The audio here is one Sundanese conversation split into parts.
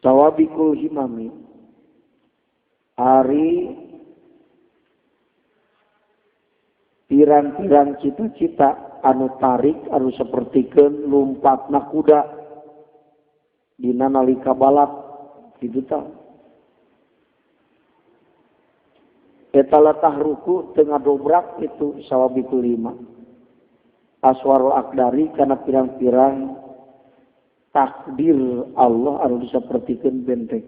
Sawabikul himami ari pirang-pirang cita-cita anu tarik anu sapertikeun lumpatna kuda dina nalika balap kitu tah. Eta latah ruku teu ngadobrak itu sawabikul hima aswarul akdari kana pirang-pirang takdir Allah anu disapertikeun benteng.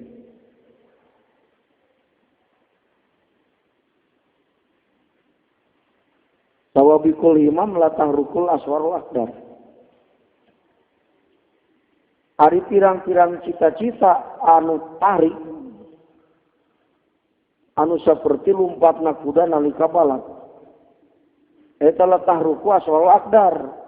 Sawabikul himam latah rukul aswarul akdar. Ari pirang-pirang cita-cita anu tarik anu seperti lumpatna kuda nalika balap. Eta latah ruku aswarul akdar.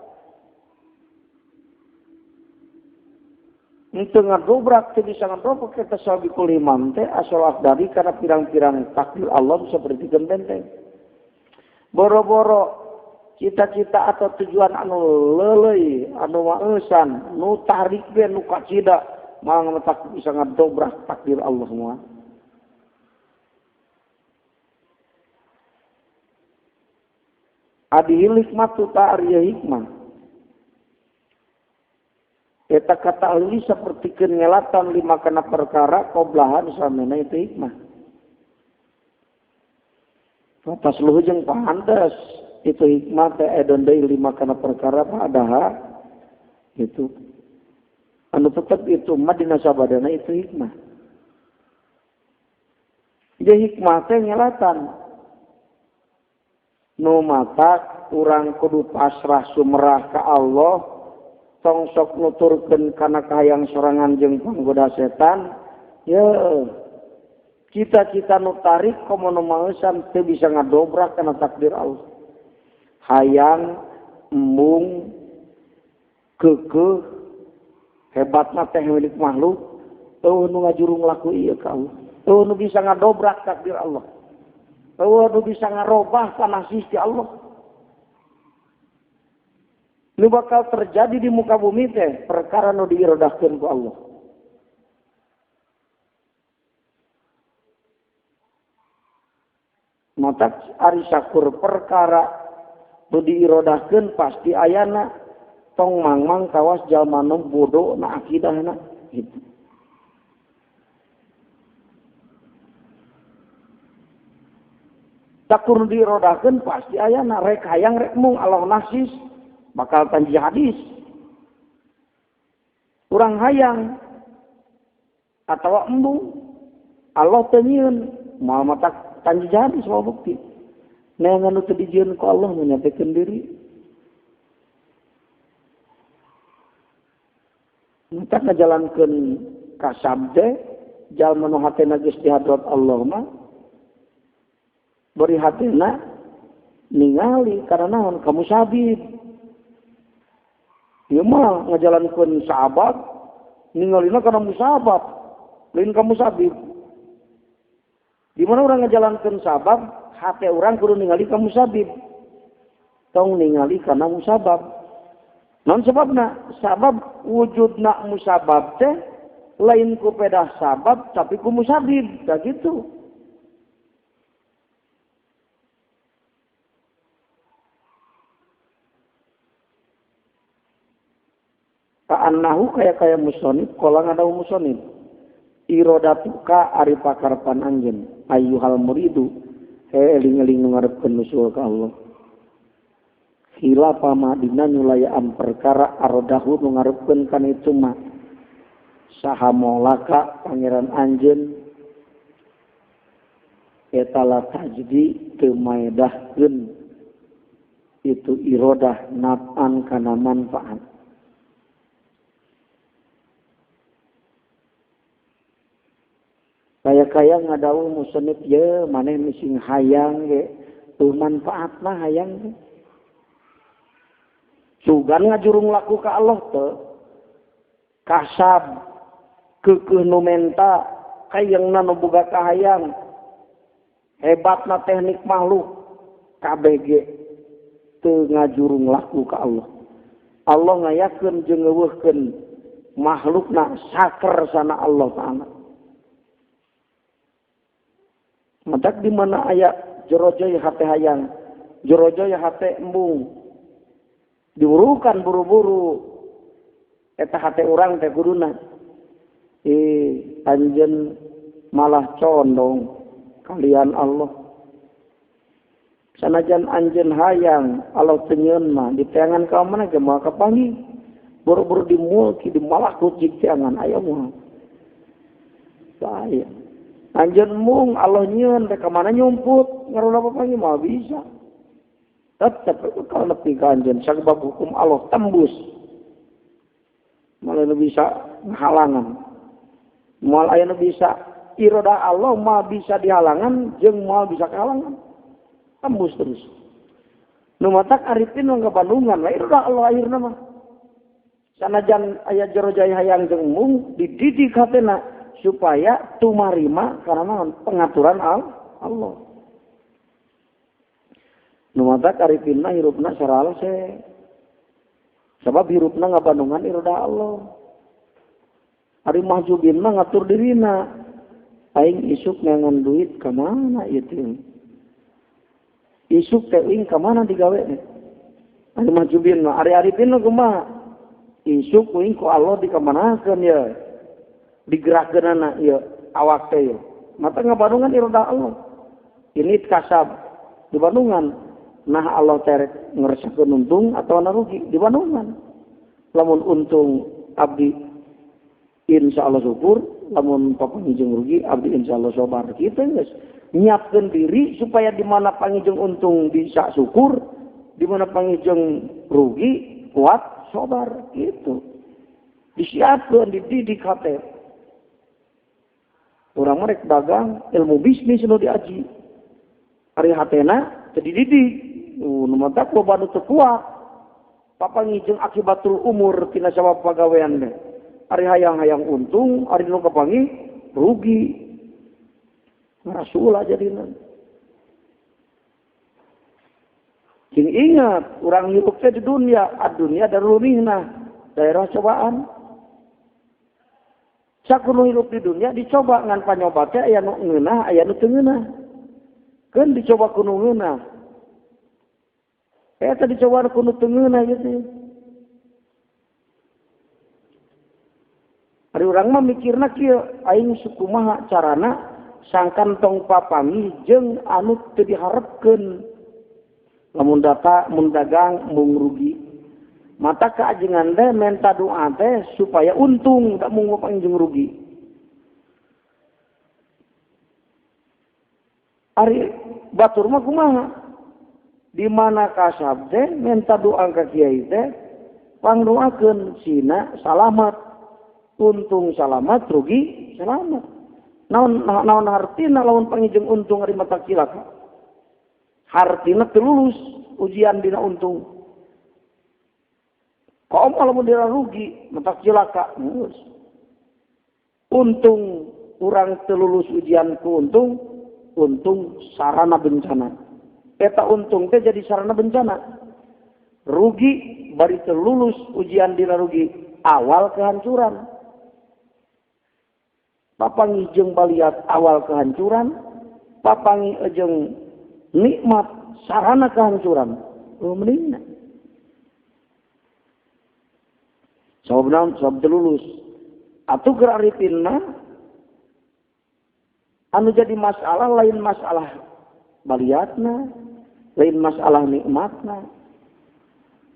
Itu ngadobrak, teu bisa ngadobrak kita sawabikul himam teh asal akdari karena pirang-pirang takdir Allah seperti benteng. Boro-boro cita-cita atau tujuan anu leuleuy, anu maesan, nu tarik be nu kacida, malah tak bisa ngadobrak takdir Allah semua. Adi hikmah tu ta ari hikmah. Eta kata ahli seperti ngelatan lima kana perkara qoblahan samena itu hikmah. Pas luhu jeung pantes itu hikmah teh edon deui lima kana perkara padaha itu. Anu tetep itu mah dina sabadana itu hikmah. Jadi hikmah teh ngelatan. Nu matak urang kudu pasrah sumerah ka Allah, tong sok nuturkeun kana kahayang sorangan jeung panggoda setan. Ya cita-cita nu tarik komo nu maeusan teu bisa ngadobrak kana takdir Allah. Hayang embung keukeuh hebatna teh milik makhluk eueuh nu ngajurung laku ieu ka Allah. Eueuh nu bisa ngadobrak takdir Allah. Eueuh nu bisa ngarobah kana sisi Allah. Nu bakal terjadi di muka bumi teh perkara nu diirodahkeun ku Allah. Matak ari sakur perkara nu diirodahkeun pasti ayana tong mangmang kawas jalma nu bodoh na akidahna gitu. Sakur nu diirodahkeun pasti ayana rek hayang rek mung Allah nasis bakal tanji hadis. Urang hayang atawa embung Allah teu nyieun moal matak tanji hadis mau bukti. Neangan nu teu dijieun ku Allah menyampaikan diri. Matak ngajalankeun kasab teh jalma nu hatena geus di hadrat Allah mah beri hatena ningali karena naon kamu sabib. Ieu mah ngajalankeun sahabat ningalina kana musabab, lain ka musabib. Di mana orang ngajalankeun sabab, hate urang kudu ningali ka musabib. Tong ningali kana musabab. Naon sababna? Sabab wujudna musabab teh lain ku pedah sabab tapi ku musabib, tah kitu. Ka'annahu kaya-kaya musonib, kolang ada musonib. Irodatuka ari pakarpan anjeun, ayyuhal muridu, he eling-eling nu ngarepkeun nusul ka Allah. Khilafa ma dina nyulayaan perkara arodahu nu ngarepkeun kana itu mah. Saha maulaka pangeran anjeun eta la tajdi teu maedahkeun itu irodah naf'an kana manfaat. Kaya-kaya ngadawuh musonib ye maneh mising hayang ge tuh manfaatna hayang ge. Sugan ngajurung laku ka Allah teu kasab keukeuh nu menta kayangna nu boga kahayang hebatna teknik makhluk kabeh ge teu ngajurung laku ka Allah. Allah ngayakeun jeung ngeuweuhkeun Makhlukna sakersana Allah Ta'ala. Matak di mana aya jorojoy hate hayang, jorojoy hate embung. Diburukan buru-buru eta hate urang teh kuduna. Anjeun malah condong kalian Allah. Sanajan anjeun hayang Allah teu nyieun mah diteangan ka mana ge moal kapanggih. Buru-buru dimulki dimalakut jig teangan aya moal. Bahaya. Anjeun mung Allah nyieun teh ka mana nyumput ngaruna papanggih moal bisa. Tetep kalau nepi ka anjeun sabab hukum Allah tembus. Malah nu bisa ngahalangan. Moal aya nu bisa iroda Allah moal bisa dihalangan jeung moal bisa kahalangan. Tembus terus. Nu matak arifin mah ka Bandungan lah iroda Allah akhirna mah. Sanajan aya jero jaya hayang jeung mung dididik hatena supaya tumarima karena pengaturan Allah. Nu matak arifin mah hirupna saralse. Sabab hirupna ngabandungan iroda Allah. Ari mahjubin mah ngatur dirina. Aing isuk ngangon duit ka mana ieu teh? Isuk teh uing ka mana digawe teh? Ari mahjubin mah, ari arifin mah kumaha? Isuk uing ku Allah dikamanakeun ya. Digerakkeunana ieu awak teh ieu. Mata ngabandungan iroda Allah. Ini kasab di Bandungan. Nah Allah terek ngeresakeun untung atau rugi di Bandungan. Lamun untung abdi insya Allah syukur, lamun papangjeng rugi abdi insya Allah sabar. Kita geus nyiapkeun diri supaya di mana pangjeng untung bisa syukur, di mana pangjeng rugi kuat sabar gitu. Disiapkeun, dididik hate. Urang mah rek dagang ilmu bisnis nu diaji. Ari hatena teu dididik. Nu matak loba nu teu kuat. Papangjeng akibatul umur tina sabab pagawean teh. Ari hayang-hayang untung, ari nu kapanggih rugi. Ngarasula jadina. Jeung ingat, urang hirup teh di dunia, ad-dunya darul mihnah, daerah cobaan. Sakuno hirup di dunia dicoba ngan panyoba teh aya nu ngeunah, aya nu teu ngeunah. Keun dicoba ku nu ngeunah. Eta dicoba ku nu teu ngeunah gitu. Ari urang mah mikirna kieu, aing sukumaha carana sangkan tong papanggih jeung anu teu diharepkeun. Lamun data mun dagang mung rugi. Mata kaajengan teh menta doa teh supaya untung, tak mung papanggih jeung rugi. Ari batur mah kumaha? Di mana kasab teh menta doa ka kiai teh pangdoakeun sina salamat. Untung salamat, rugi selamat. Naon naon hartina lamun pangijeng untung ari mata cilaka. Hartina teu lulus ujian dina untung. Komo lamun dina rugi mata cilaka. Geus. Untung urang teu lulus ujian ku untung, untung sarana bencana. Eta untung teh jadi sarana bencana. Rugi bari teu lulus ujian dina rugi, awal kehancuran. Papangi jeung baliat awal kehancuran, papangi jeung nikmat sarana kehancuran. Oh mendingna. Sabab naon? Sabab teu lulus. Atuh keur arifin mah anu jadi masalah lain masalah baliatna, lain masalah nikmatna.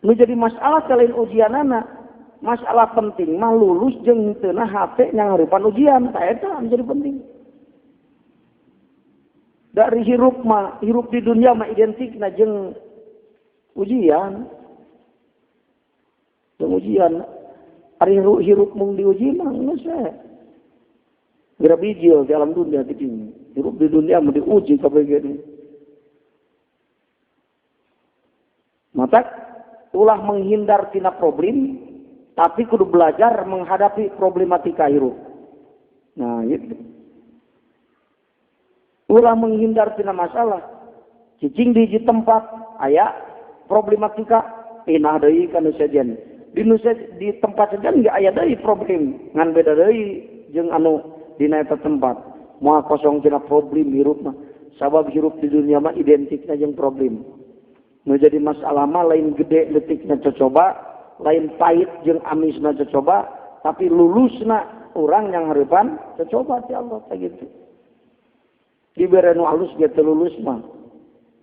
Nu jadi masalah lain ujianana. Masalah penting mah lulus jeung teu na hate nyanghareupan ujian, ta eta anu jadi penting. Dari hirup mah, hirup di dunia mah identikna jeung ujian. Jeung ujian. Ari hirup mung diuji mah geus we. Geura bijil di alam dunia di dinya. Hirup di dunia mah diuji kabeh ge. Matak ulah menghindar tina problem, tapi kudu belajar menghadapi problematika hirup. Nah, gitu. Ulah menghindar tina masalah. Cicing di hiji tempat aya problematika pindah deui ka nu sejen. Di tempat sejen ge aya deui problem ngan beda deui jeung anu dina eta tempat. Moal kosong tina problem hirup mah. Sabab hirup di dunia mah identikna jeung problem. Nu jadi masalah mah lain gede leutikna cocoba, lain pahit jeung amisna cocoba, tapi lulusna urang yang harapan cocoba ti Allah teh gitu. Dibere nu alus ge teu lulus mah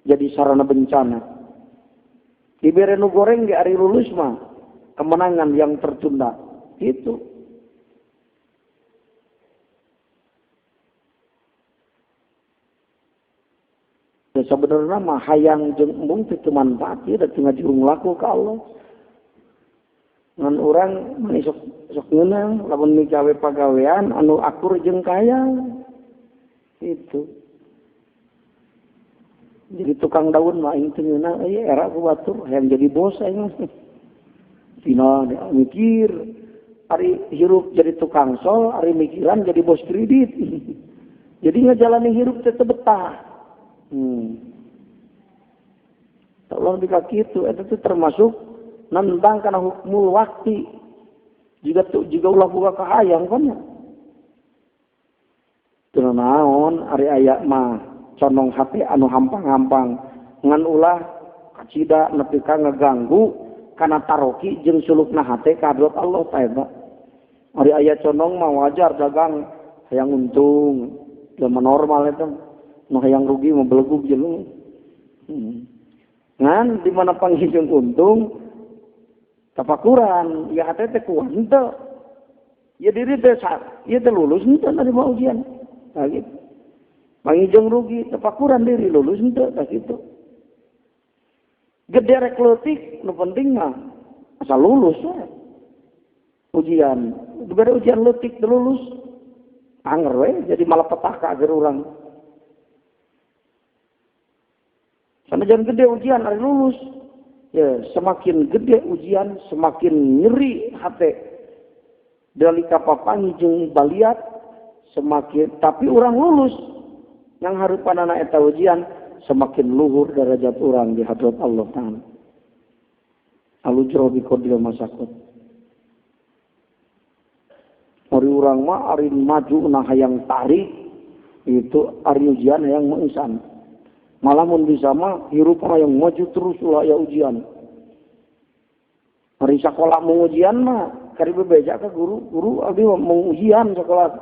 jadi sarana bencana. Dibere nu goreng ge ari lulus mah kemenangan yang tertunda. Gitu. Ya sebenarnya mah hayang jeung embung teu manfaat ieu da teu ngajurung laku ka Allah. Ngan urang mani sok sok ngeunang lamun migawe pagawean anu akur jeung kaya. Itu. Jadi tukang daun mah aing teu ngeunang euy era ku batur hayang jadi bos aing mah. Dina mikir ari hirup jadi tukang sol, ari mikiran jadi bos kredit. Jadi ngajalani hirup teh teu betah. Tolong di kaki itu, itu termasuk nentang karena hukmul wakti. Jika tuh jika ulah buka kahayang kan ya. Teu naon ari aya mah condong hate anu hampang-hampang ngan ulah kacida nepi ka ngeganggu kana taroki jeung sulukna hate ka hadrat Allah ta'ala. Ari aya condong mah wajar dagang hayang untung, jelema normal eta. Nu hayang rugi mah belegug jelema. Ngan di mana panggih untung tafakuran, ya hate teh kuat henteu. Ya diri teh ieu teh lulus henteu narima ujian. Tah gitu. Panggih rugi tafakuran diri lulus henteu tah kitu. Gede rek leutik nu penting mah asal lulus we. Ujian, dibere ujian leutik teu lulus. Anger we jadi malapetaka agar urang. Sanajan gede ujian ari lulus. Ya, semakin gede ujian semakin nyeri hate. Dalika papangi jeung baliat semakin tapi urang lulus. Yang harupanana eta ujian semakin luhur derajat urang di hadrat Allah Ta'ala. Alujro bi qadril masakut. Ari urang mah ari maju nah hayang tarik itu ari ujian hayang mengsan. Malah mun bisa mah hirup hayang maju terus ulah aya ujian. Ari sakola mau ujian mah kari bebeja ka guru, guru abdi mau ujian sekolah.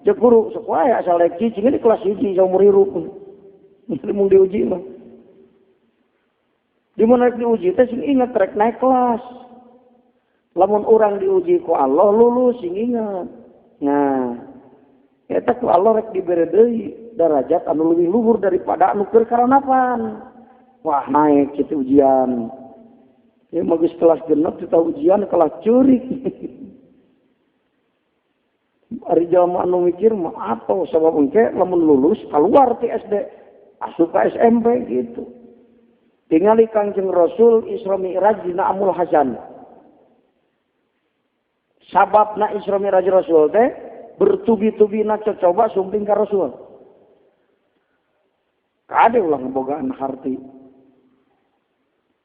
Jeung guru sekolah ya asal rek cicing di kelas 1 saumur hirup. Jadi mun diuji mah. Di mana rek diuji teh sing inget rek naik kelas. Lamun urang diuji ku Allah lulus sing inget. Nah, eta ku Allah rek dibere deui derajat anu leuwih luhur daripada anu keur karanapan. Wah, naik kitu ujian. Ya mah geus kelas genep kita ujian kelas ceurik. Ari jalma anu mikir mah atau sabab engke lamun lulus keluar ti SD asup ka SMP gitu. Tingali Kangjeng Rasul Isra Mi'raj dina Amul Hasan. Sababna Isra Mi'raj Rasul teh bertubi-tubina cocoba sumping ka Rasul. Kade ulah ngebogaan harti.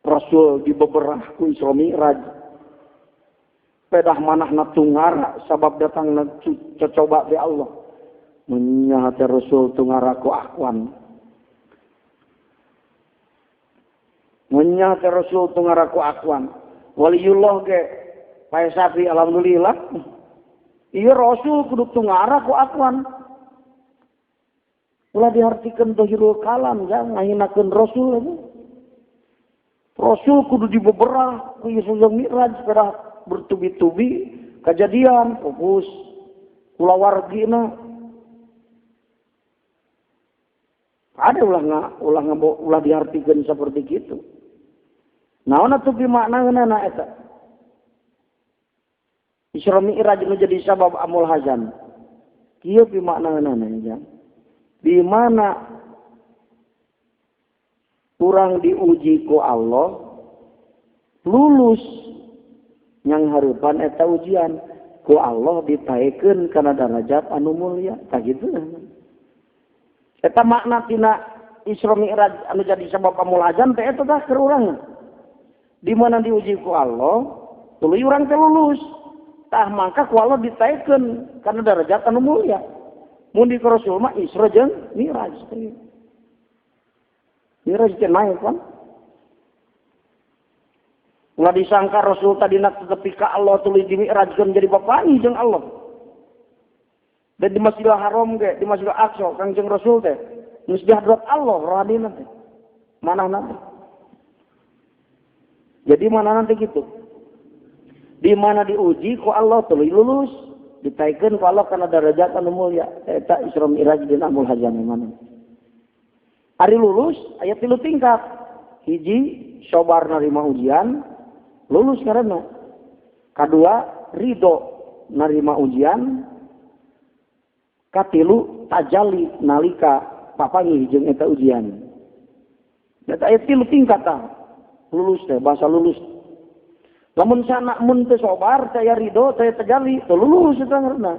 Rasul dibeberah ku Isra Mi'raj. Pedah manahna tungara sabab datangna cocoba di Allah. Menyahate Rasul tungara ku akwan. Menyahate Rasul tungara ku akwan. Waliullah ge Pak Sapi alhamdulillah. Iya Rasul kudu tungara ku akwan. Ulah diartikeun dohirul kalam ya ngahinakeun Rasul itu. Rasul kudu dibeberah ku Isra Mi'raj pedah bertubi-tubi kejadian fokus kulawargina. Ada ulah diartikeun seperti gitu. Naon atuh maknana eta? Isra Mi'raj nu jadi sabab Amul Hazan. Kieu pimaknana ya. Di mana urang diuji ku Allah lulus yang harupan eta ujian ku Allah ditaekeun kana derajat anu mulia tah kitu. Eta makna tina Isra Mi'raj anu jadi sabab Amul Hazan teh eta tah keur urang. Di mana diuji ku Allah Tuluy urang teh lulus. Tah mangka ku Allah ditaekeun kana darajat anu mulia. Mun di Rasul mah Isra jeung Mi'raj teh. Mi'raj teh naik kan. Ulah disangka Rasul tadina tepi ka Allah tuluy dimi'rajkeun jadi bapangi jeung Allah. Dan di Masjidil Haram ge, di Masjidil Aqsa Kangjeng Rasul teh geus di hadrat Allah rohanina teh. Manahna teh. Jadi mana nanti gitu. Di mana diuji ku Allah tuluy lulus, ditaikeun ku Allah kana darajat anu mulia. Eta Isra Mi'raj dina Mulhazam mana. Ari lulus aya 3 tingkat. Hiji sobar narima ujian, lulus karena. Kadua ridho narima ujian. Katilu tajali nalika papanggih jeung eta ujian. Eta aya 3 tingkat tah. Lulus teh bahasa lulus. Lamun sana mun teu sobar, teu aya ridho, teu aya tajali, teu lulus eta ngaranna.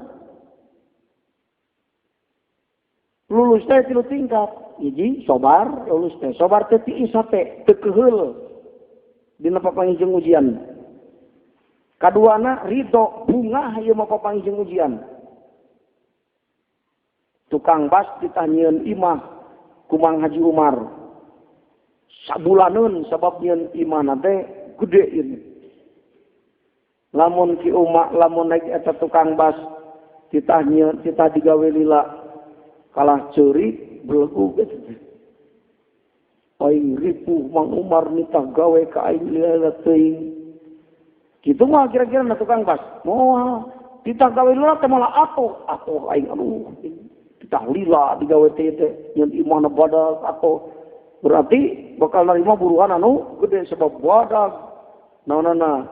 Lulus teh 3 tingkat. Hiji sobar, lulus teh. Sobar teh tiis hate, teu keuheul dina papanggih jeung ujian. Kaduana ridho, bungah ieu mah papanggih jeung ujian. Tukang bas ditanyieun imah ku Mang Haji Umar. Sabulaneun sabab nyieun imahna teh gede ieu. Lamun ki umak lamun naik eta tukang bas titah nyieun titah digawe lila kalah ceurik belegu gitu. Aing ripuh Mang Umar nitah gawe ka aing lila teuing. Kitu mah kira-kira na tukang bas. Moal titah gawe lila teh malah atuh atuh aing aduh titah lila digawe teh teh nyeun imahna badag atuh. Berarti bakal narima buruhan anu gede sebab badag naonana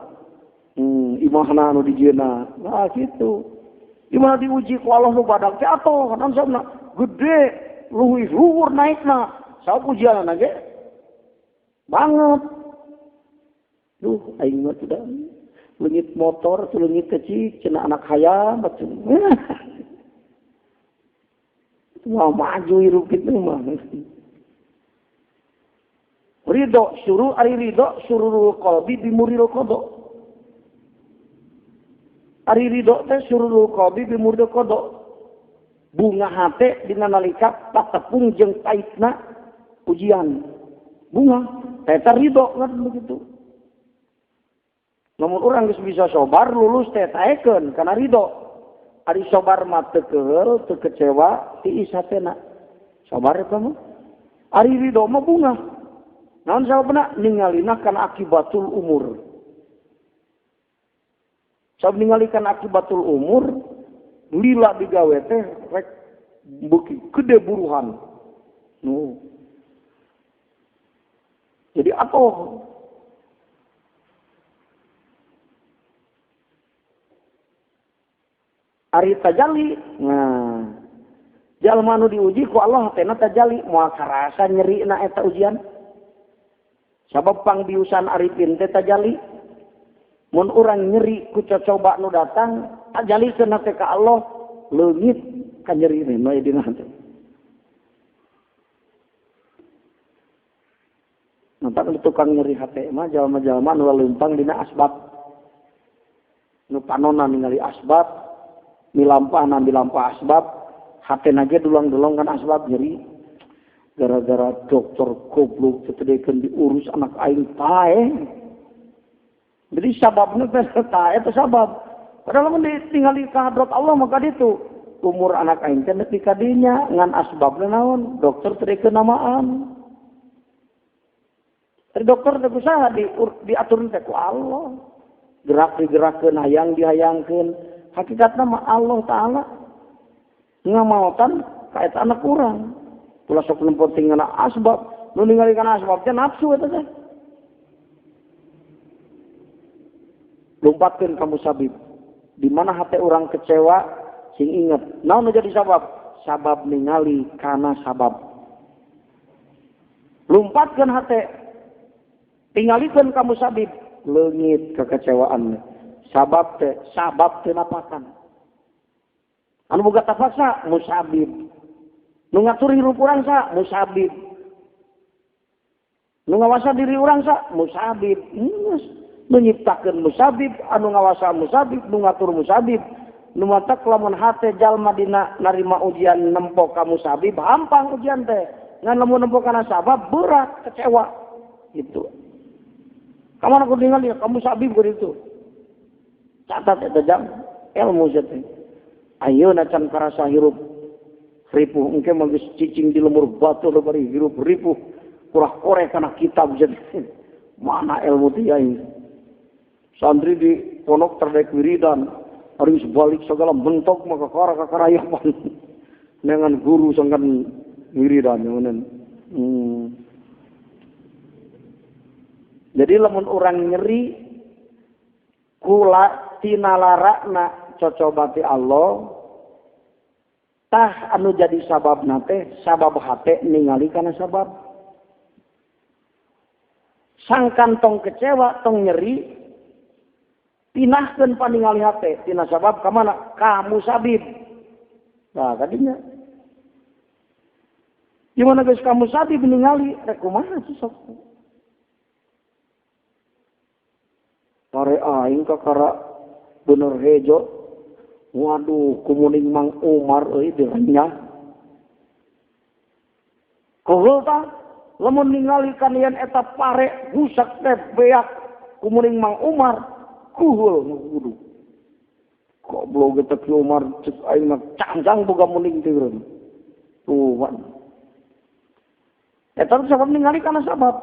imahna anu dijieuna. Nah kitu. Di mana diuji ku Allah nu badag teh atuh naon sababna gede luwih luhur naikna. Sabab ujianna ge banget. Duh aing mah tidak leungit motor teu leungit teh cik cenah anak hayam batu. Itu mah maju hirup kitu mah. Ridho suruh ari ridho sururul qalbi bimuril qada. Ari ridho teh sururul qalbi bimuril qada. Bunga hate dina nalika patepung jeung paitna ujian. Bunga eta ridho kan begitu. Namun urang geus bisa sobar lulus teh taekeun kana ridho. Ari sobar mah teu keuheul teu kecewa tiis hatena. Sobar eta mah. Ari ridho mah bunga. Naon sababna ningalina kana akibatul umur. Sabab ningalikeun akibatul umur lila digawe teh rek beuki gede buruhan. Nu. Jadi atuh ari tajali. Nah, jalma nu diuji ku Allah hatena tajali moal karasa nyerina eta ujian. Sabab pangbiusan arifin teh tajali. Mun urang nyeri ku cocoba nu datang, tajalikeun hate ka Allah, leungit ka nyeri nu aya dina hate. Nampak nu tukang nyeri hate mah jalma-jalma nu leumpang dina asbab. Nu panona ningali asbab, milampahna milampah asbab, hatena ge dulang-dulong kan asbab nyeri. Gara-gara dokter goblok tetedekeun diurus anak aing paeh. Jadi sababna teh tae teh sabab. Padahal lamun ditinggali ka hadrat Allah maka ditu umur anak aing teh nepi ka dinya ngan asbabna naon? Dokter tedekeun namaan. Dari dokter teh usaha diatur teh ku Allah. Gerak digerakkeun, hayang dihayangkeun. Hakikatna mah Allah Taala ngamaotan ka eta anak urang. Ulah sok nempoting kana asbab, nu ningali kana asbab teh nafsu eta teh. Lompatkeun ka musabib. Di mana hate urang kecewa sing inget. Naon nu jadi sabab? Sabab ningali kana sabab. Lompatkeun hate. Tingalikeun ka musabib, leungit kekecewaan. Sabab teh napakan. Anu boga tapaksa musabib. Nu ngatur hirup urang sa musabib. Nu ngawasa diri urang sa musabib. Geus Nu nyiptakeun musabib, anu ngawasa musabib, nu ngatur musabib. Nu matak lamun hate jalma dina narima ujian nempo ka musabib, hampang ujian teh. Ngan lamun nempo kana sabab berat, kecewa. Gitu. Kamana kudu ningali ka musabib kudu itu. Catat eta jam ilmu teh. Ayeuna can karasa hirup ripuh engke mah geus cicing di lemur batu bari hirup ripuh kurah kore kana kitab jadi. Mana ilmu teh aing. Santri di pondok terdek wiridan, harus balik segala bentuk maka kakarayapan dengan guru sangkan wiridan ngeuneun. Jadi lamun urang nyeri kula tina larakna cocobati Allah tah anu jadi sababna teh sabab hate ningali kana sabab. Sangkan tong kecewa tong nyeri pinahkeun paningali hate tina sabab ka mana? Ka musabib. Nah kadinya. Gimana geus ka musabib ningali rek kumaha sok. Pare aing kakara bener hejo. Waduh kumuning Mang Umar euy direnyah. Kuhul tah lamun ningali kanian eta pare busak teh beak kumuning Mang Umar kuhul kudu. Goblok eta Ki Umar cek aing mah cangcang boga muning teh urang. Tuh pan. Eta sabab ningali kana sabab.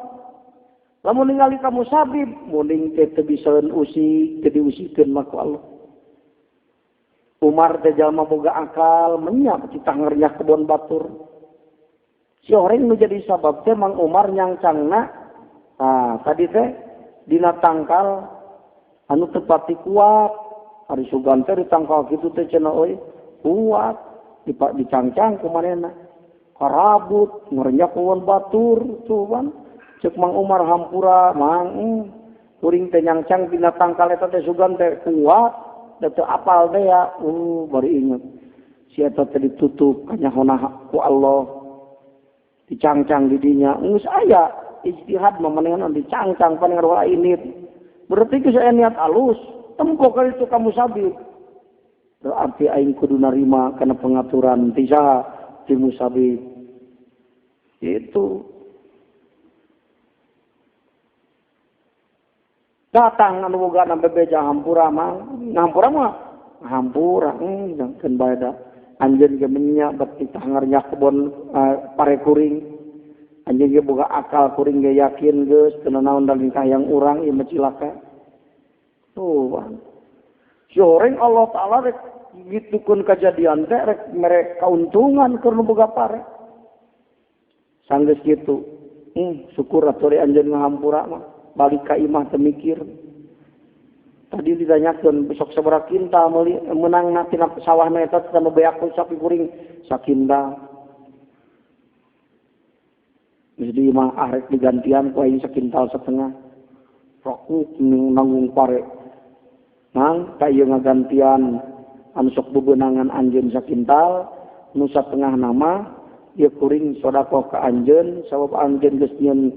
Lamun ningali ka musabib muning teh teu bisaeun usik, teu diusikeun mah ku Allah. Umar teh jalma boga akal menyap kita ngerenyah kebon batur. Si orang nu jadi sabab teh Mang Umar nyangcangna nah tadi teh dina tangkal anu tepati kuat. Ari sugan teh ditangkal kitu teh cenah euy kuat dicangcang ku manehna. Karabut ngerenyah kebon batur tuh pan. Cek Mang Umar hampura mang kuring teh nyangcang dina tangkal eta teh sugan teh kuat da teu apal teh ya bari inget si eta teh ditutup kanyahona ku Allah dicangcang di dinya geus aya ijtihad mah manehna dicangcang paling roh ini berarti geus aya niat alus tempo kali itu ka musabib berarti aing kudu narima kana pengaturan ti saha ti musabib itu. Datang anu boga bebeja hampura mah ngampura mah hampura jangkeun bae da anjeun ge menyak bet titah ngarnyah kebon pare kuring anjeun ge boga akal kuring ge yakin geus teu naon da lingkah yang urang ieu mah cilaka tuh bang si horeng Allah taala rek gitukeun kajadian teh rek mere kauntungan keur nu boga pare sanggeus kitu syukur atuh anjeun ngahampura mah balik ka imah teu mikir. Tadi ditanyakeun besok sabaraha kintal meuli meunangna tina sawahna eta teh nu beak sapi kuring sakintal. Geus di imah arek digantian ku aing sakintal setengah. Rokuk nanggung pare. Mang ka ieu ngagantian anu sok bebenangan anjeun sakintal nu satengah nama ieu kuring sedekah ka anjeun sabab anjeun geus nyieun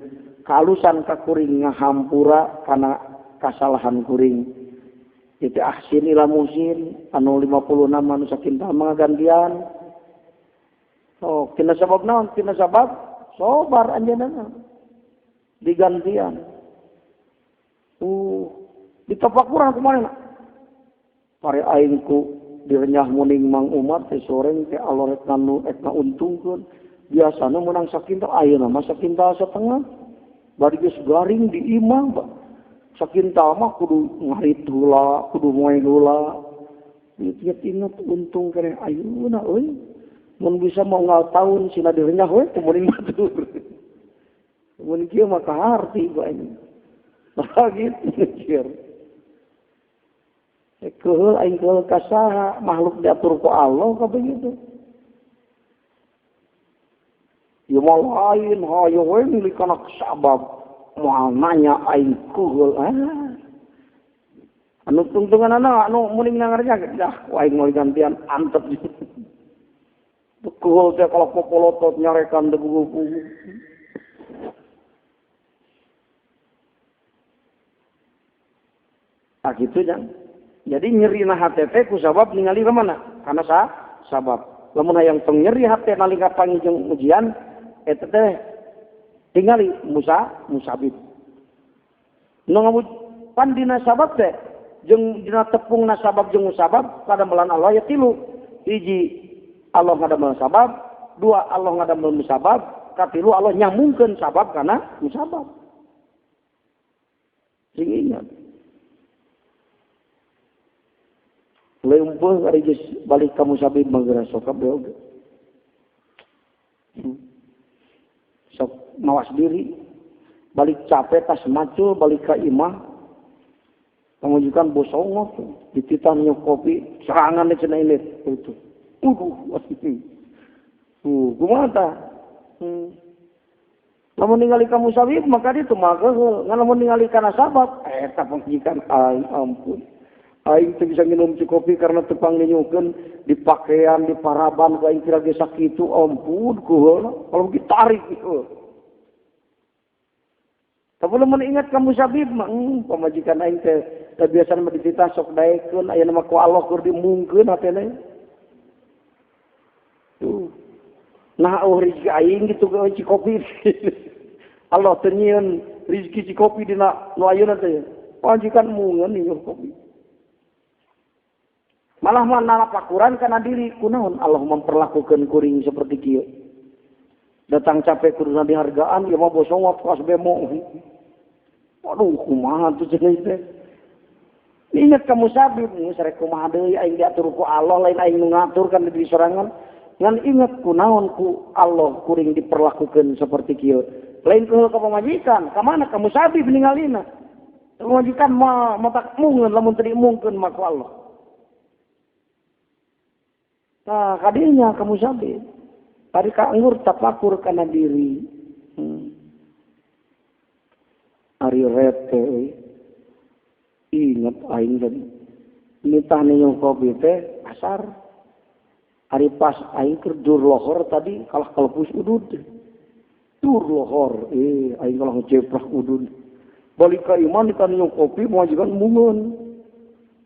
kalusan ka kuring ngahampura kana kasalahan kuring. Itu ahsin ila muhsin anu 56 anu sakintal ngagantian. Oh, tina sabab naon? Tina sabab sobar anjeunna. Digantian. Ditafakuran kumaha? Pare aing ku direnyah muning Mang Umar teh soreng teh Allah rek nganu rek ngauntungkeun. Biasana meunang sakintal ayeuna mah sakintal setengah. Bari geus garing di imah, sakintal mah kudu ngarit heula, kudu moe heula. Inget-inget untung keneh ayeuna euy. Mun bisa mau ngal taun sina direnyah we teu batur. Mun kieu mah kaharti ku aing. Nah gitu mikir. Keheul aing keheul ka saha, makhluk diatur ku Allah kabeh gitu. Ya mau lain, hayo we milik kana sabab. Moal nanya aing kuhul. Anu tungtungan anak, anu muning nangarnya, dah aing mau gantian antep. Kuhul teh kalau popolotot nyarekan debu-debu. Tah kitu jang. Jadi nyerina hate teh ku sabab ningali ka mana? Kana sabab. Lamun hayang tong nyeri hate nalika panggih jeung ujian eta teh tingali musabib. Nu ngabut pan dina sabab teh jeung dina tepungna sabab jeung musabab kadamelan Allah ya tilu. Hiji Allah ngadamel sabab, dua Allah ngadamel musabab, katilu Allah nyambungkeun sabab kana musabab. Sing ingat. Leumpeuh ari geus balik ka musabib mah geura sok kabeh oge. Sok mawas diri, balik capek tas macul balik ka imah pamajikan bosongot dititah minum kopi serangan cenah ini itu. Kumaha tah? Lamun ningali ka musabib maka ditu mah keheul, ngan lamun ningali kana sabab eta pamajikan aing ampun. Aing teu bisa minum kopi karena tepang ninyukeun di pakaian di paraban ku aing kira ge sakitu ampun kuheul kalau begitu tarik gitu. Tapi lamun ingat ka musabib mah pamajikan aing teh teu biasa mah dititah sok daekeun aya mah ku Allah keur dimungkeun hatena. Tuh. Nah oh rezeki aing gitu ke kopi. Allah teu nyieun rezeki kopi dina nu ayeuna teh. Pamajikan mungeun minum kopi. Malah nalapakuran kana diri kunaon Allah memperlakukan kuring seperti kieu. Datang capek kuduna dihargaan ieu mah bosongot kas bemo. Waduh kumaha tuh cenah teh. Ingat ka musabib sarek kumaha deui aing diatur ku Allah lain aing nu ngatur kan di sorangan. Ngan ingat kunaon ku Allah kuring diperlakukan seperti kieu. Lain keheul ka pamajikan, ka mana ka musabib ningalina. Pamajikan mah matak mungeun lamun teu dimungkeun mah ku Allah. Nah, kadinya kamu sabit. Tadi ka anggur tapakur kana diri. Ari rete ingat aing tadi. Nitah ninyu kopi teh asar. Ari pas aing keur dur lohor tadi kalah kalepus udud. Dur lohor, aing kalah ngejeprak udud. Balik ka iman nitah ninyu kopi majikan mungun.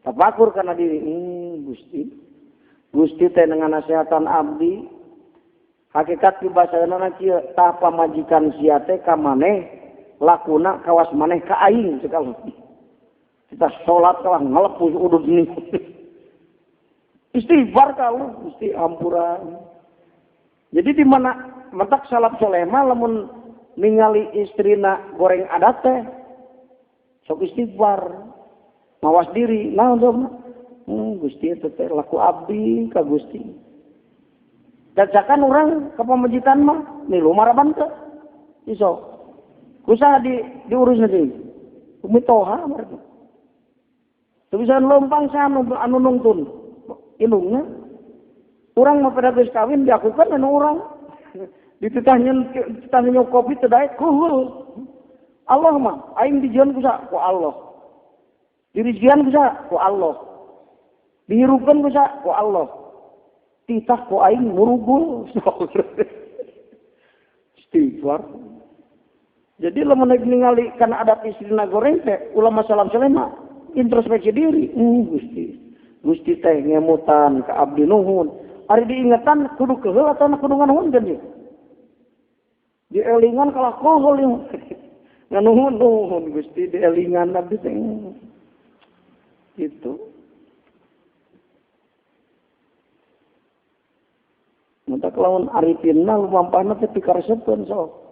Tapakur kana diri. Gusti. Gusti teh dengan nasehatan abdi hakikat pibasaeuna kieu tah pamajikan sia teh ka maneh lakuna kawas maneh ka aing cek Allah. Kita salat kalah ngalepus udud ni. Istighfar ka Allah Gusti ampura. Jadi di mana mentak salaf soleh mah lamun ningali istrina goreng adat teh sok istighfar mawas diri naon teh Gusti eta teh laku abdi ka Gusti. Cacakan urang ka pamajikan mah milu maraban teu. Iso. Kusaha diurus deui. Mitoha mereka. Teu bisa lompang sa anu nungtun. Indungna. Urang mah pada geus kawin diakukeun anu urang. Dititah nyeun kopi teu daek kuhul. Allah mah aing dijieun kusaha ku Allah. Dirijian kusaha ku Allah. Dihirupkan bisa ku Allah. Titah ku aing murugul. Istighfar. Jadi lamun naik ningali kana adat istrina goreng teh ulama salam salema introspeksi diri. Gusti. Gusti teh ngemutan ka abdi nuhun. Ari diingetan kudu keheul atawa kudu nganuhun deui. Dielingan kalah kohol ieu. Nganuhun nuhun Gusti dielingan abdi teh. Gitu. Mentak lamun aripinna lumampahna teh pikaresepeun sok.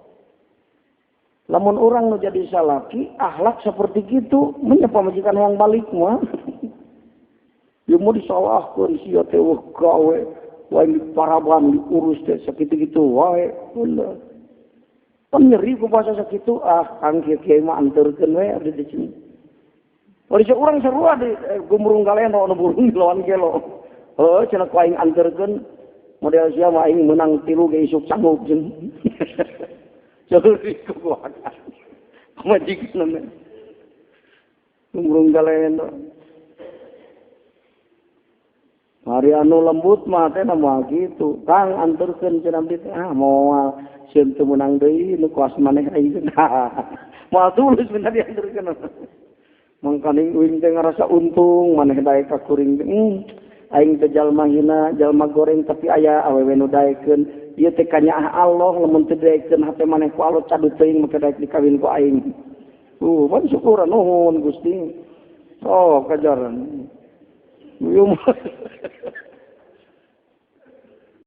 Lamun urang nu jadi salaki akhlak seperti kitu menya pamajikan hayang balik mah. Ieu mah disalahkeun sia teh weuh gawe wae diparaban diurus teh sakitu-kitu wae. Ulah. Pan nyeri ku bahasa sakitu ah kang kieu-kieu mah anterkeun we abdi di sini. Bari urang sarua di gumrung galeno anu burung lawan gelo. Heuh cenah ku aing anterkeun model sia mah aing menang tilu ge isuk sanggup jeung. Seuri ku kuat. Pamajikan gumrung galeno. Hari anu lembut mah teh mah kitu. Kang anterkeun cenah abdi teh ah moal sieun teu meunang deui nu kuas maneh aing. Moal tulus minta dianterkeun. Mangkaning uing teh ngarasa untung maneh daek ka kuring teh. Aing teh jalma hina, jalma goreng tapi aya awewe nu daekeun. Ieu teh kanyaah Allah lamun teu daekeun hate maneh ku Allah cadu teuing make daek dikawin ku aing. Pan syukuran nuhun Gusti. Oh, kajaran. Ieu mah.